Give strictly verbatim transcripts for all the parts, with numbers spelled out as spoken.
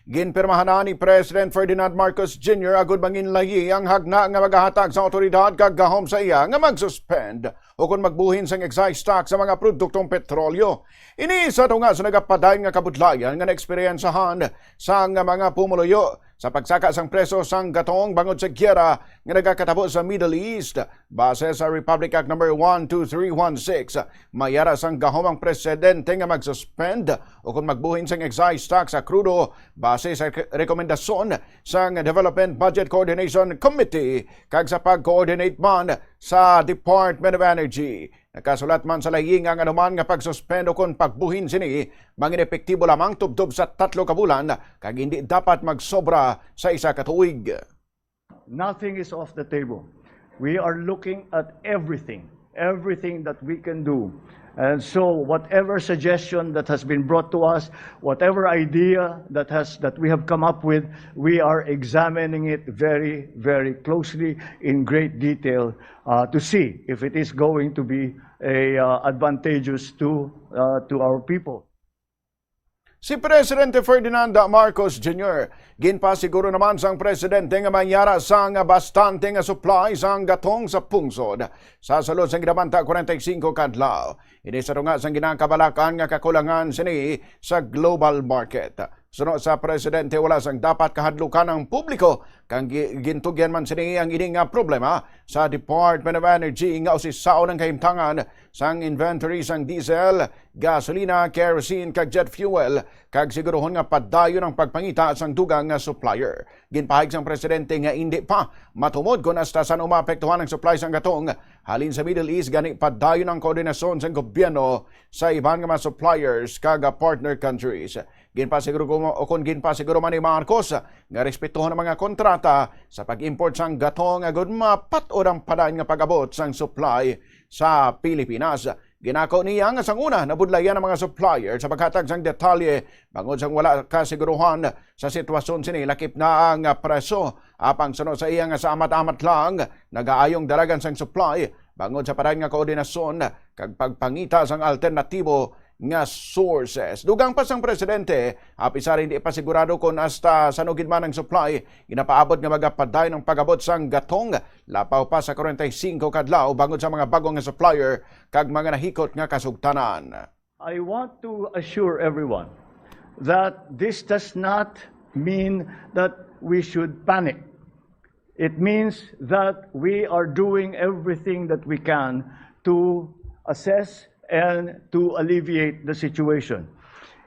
Ginpirmahan na ni President Ferdinand Marcos Junior agud manginlayi ang hagna nga magahatag sa awtoridad kag gahom sa iya nga mag-suspend o kon magbuhin sang excise tax sa mga produktong petrolyo. Ini sa tunga sa nagapadayon nga kabudlayan nga naeksperiyensahan sang mga pumuluyo sa pagsaka sang presyo sang gatong bangod sa giyera nga nagakatabo sa Middle East. Base sa Republic Act number one two three one six, may ara sang gahom ang presidente nga mag-suspend o kon magbuhin sang excise tax sa krudo base sa rek-, rekomendasyon sang Development Budget Coordination Committee kag sa pag-coordinate man sa Department of Energy. Nakasulat man sa laying ang anuman nga pag-suspend o kon pagbuhin sini mangin epektibo lamang tubtob sa tatlo ka bulan kag hindi dapat magsobra sa isa ka tuig. Nothing is off the table. We are looking at everything, everything that we can do. And so whatever suggestion that has been brought to us, whatever idea that has that we have come up with, we are examining it very, very closely in great detail, uh, to see if it is going to be a, uh, advantageous to, uh, to our people. Si Presidente Ferdinand Marcos Junior ginpasiguro naman sang presidente nga may ara sang bastante nga supply sang gatong sa pungsod sa sulod sang ginabanta kwarenta y singko ka adlaw. Ini sa tunga sang ginakabalakan nga kakulangan sini sa global market. Suno sa presidente, wala sang dapat kahadlukan ang publiko kang gi-, gintugyan man sini ang ini nga problema sa Department of Energy nga usisaon ang kahimtangan sang inventory sang diesel, gasolina, kerosene kag jet fuel, kag siguruhon nga padayon ang pagpangita sang dugang nga supplier. Ginpahayag sang presidente nga indi pa matumod kon hasta san-o maapektuhan ang supply sang gatong halin sa Middle East, gani padayon ang koordinasyon sang gobyerno sa iban nga mga suppliers kag partner countries. Ginpasiguro ko, o kon ginpasiguro man ni Marcos nga respetuhon ang mga kontrata sa pag-import sang gatong agud mapat-od ang padayon nga pag-abot sang supply sa Pilipinas. Ginako niya nga sang una nabudlayan ang mga supplier sa paghatag sang detalye bangod sang wala kasiguruhan sa sitwasyon sini, lakip na ang presyo. Apang suno sa iya nga sa amat-amat lang nagaayong dalagan sang supply bangod sa padayon nga koordinasyon kag pagpangita sang alternatibo nga sources. Dugang pa sang presidente, apisar hindi pa sigurado kon hasta san-o gid man ang supply, ginapaabot nga magapadayon ang pag-abot sang gatong lapaw pa sa kwarenta y singko ka adlaw bangod sa mga bag-o nga supplier kag mga nahikot nga kasugtanan. I want to assure everyone that this does not mean that we should panic. It means that we are doing everything that we can to assess and to alleviate the situation.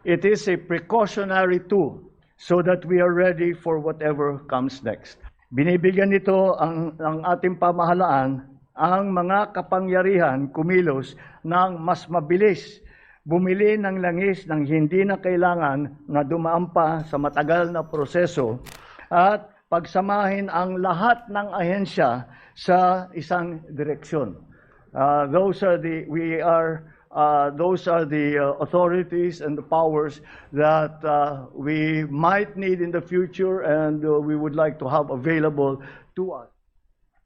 It is a precautionary tool so that we are ready for whatever comes next. Binibigyan nito ang, ang ating pamahalaan ang mga kapangyarihan kumilos ng mas mabilis, bumili ng langis nang hindi na kailangan na dumaan pa sa matagal na proseso, at pagsamahin ang lahat ng ahensya sa isang direksyon. Uh, those are the, we are, uh, those are the, uh, authorities and the powers that, uh, we might need in the future and, uh, we would like to have available to us.